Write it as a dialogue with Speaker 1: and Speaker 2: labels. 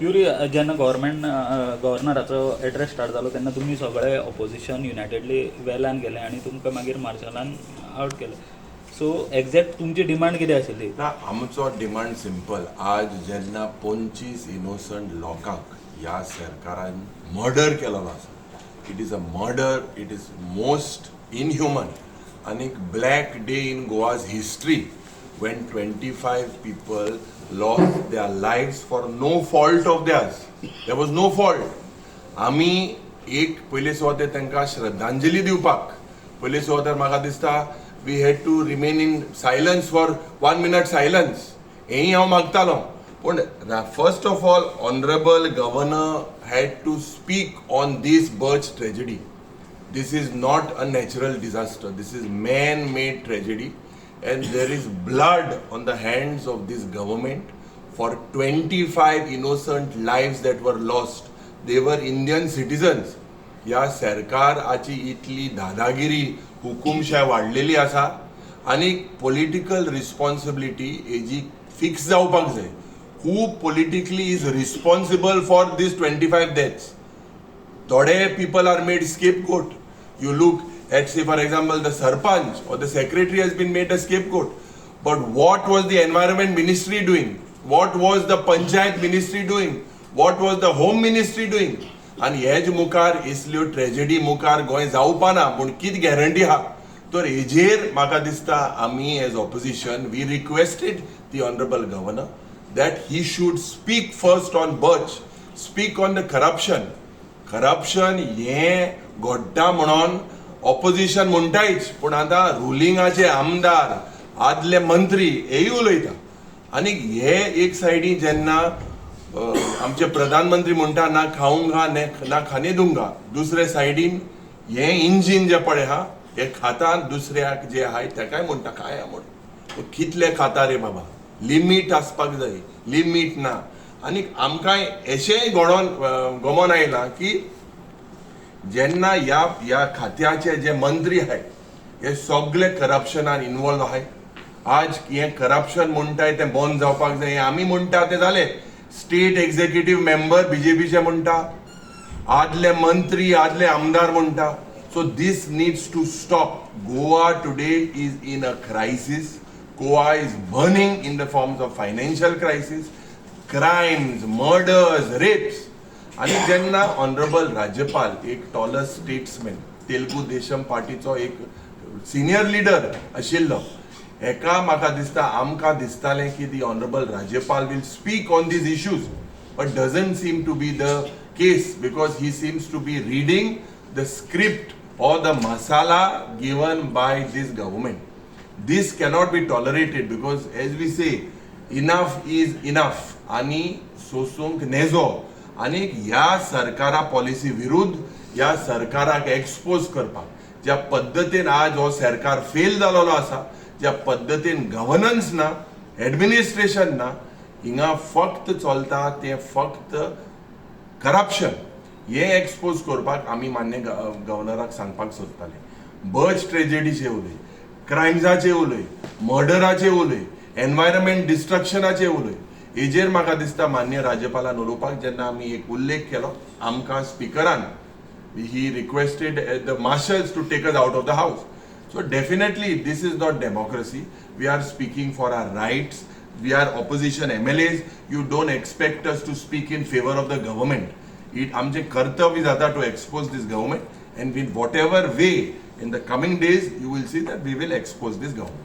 Speaker 1: युरी, जेन्ना government गव्हर्नराचो address start जालो तेन्ना तुमी सगळे ऑपोजिशन युनायटेडली वेल्यान गेले आनी तुमकां मागीर मार्शलान आवट केले. सो एग्जॅक्ट तुमची डिमांड कितें आशिल्ली?
Speaker 2: ना, आमचो डिमांड सिंपल. आज जेन्ना 25 इनोसंट लोकांक ह्या सरकारान मर्डर केलेलो आसा, it is a murder, it is most inhuman आनी black day in Goa's history when 25 people lost their lives for no fault of theirs. There was no fault. आमी एक पयले सुवातेर तांकां श्रद्धांजली दिवपाक, पयले सुवातेर म्हाका दिसता we had to remain in silence for one minute silence, हेंय हांव मागतालो. पूण first of all, honourable governor had to speak on this Birch tragedy. This is not a natural disaster. This is man-made tragedy, and there is blood on the hands of this government for 25 innocent lives that were lost. They were Indian citizens. ह्या सरकाराची इतली दादागिरी, हुकुमशाय वाडलेली आसा आनी political responsibility हेजी fix जावपाक जाय. Who politically is responsible for this 25 deaths? थोडे people are made scapegoat. You look at, say, for example, the sarpanch or the secretary has been made a scapegoat. But what was the environment ministry doing? What was the panchayat ministry doing? What was the home ministry doing? आनी has मुखार इसल्यो tragedy मुखार गोंय जावपा ना पूण कितें guarantee आहा? तर हेजेर म्हाका दिसता आमी as opposition, we requested the honourable governor that he should speak first on Birch, speak on the corruption. Corruption हें घडटा म्हणून ऑपोजिशन म्हणटायच, पूण आतां रुलिंगाचे आमदार, आदले मंत्री हेय उलयता. आनी हे एक सायडी जेन्ना आमचे प्रधानमंत्री म्हणटा, "ना खाऊंगा ना खाने दूंगा," दुसरे सायडीन हे इंजीन जे पळय आहा, हे खाता, दुसऱ्याक जे आहाय तेकाय म्हणटा खाया म्हण. कितले खाता रे बाबा? लिमीट आसपाक जाय, लिमीट ना. आनी आमकां अशेंय घडोन गमोन आयलां की जेन्ना ह्या ह्या खात्याचे जे मंत्री आहाय, हे सगळे करप्शनान इनवॉल्व आहाय. आज हें करप्शन म्हणटाय तें बंद जावपाक जाय, हें आमी म्हणटा तें जालें. स्टेट एक्झिक्युटीव मेंबर बीजेपीचे म्हणटा, आदले मंत्री, आदले आमदार म्हणटा. So this needs to stop. Goa today is in a crisis. Goa is burning in the forms of financial crisis, crimes, murders, rapes. आणि जेन्ना ऑनरेबल राज्यपाल, एक टॉलस्ट स्टेट्समॅन, तेलुगू देशम पार्टीचो एक सिनियर लिडर आशिल्लो, हेका म्हाका दिसता, आमकां दिसतालें की the honourable राज्यपाल will speak on these issues, but doesn't seem to be the case because he seems to be reading the script or the masala given by this government. This cannot be tolerated because, as we say, enough is enough. आणि सोसूंक नेजो. आनी ह्या सरकारा policy विरुद्ध, ह्या सरकाराक expose करपाक, ज्या पद्दतीन आज हो सरकार फेल जालोलो आसा, ज्या पद्दतीन गव्हर्नन्स ना, एडमिनिस्ट्रेशन ना, हिंगा फक्त चलता तें फक्त करप्शन, हे एक्सपोज करपाक आमी मान्य गव्हर्नराक सांगपाक सोदताले. बर्च ट्रेजेडीचे उलय, क्रायम्साचे उलय, मर्डराचे उलय, एनवायरमेंट डिस्ट्रक्शनाचे उलय, हेजेर म्हाका दिसता मान्य राज्यपालान उलोवपाक जेन्ना आमी एक उल्लेख केलो, आमकां स्पिकरान he requested the marshals to take us out of the house. So definitely this is not democracy. We are speaking for our rights. We are opposition MLAs. You don't expect us to speak in favor of the government. It आमचें कर्तव्य जाता to expose this government, and in whatever way, in the coming days you will see that we will expose this government.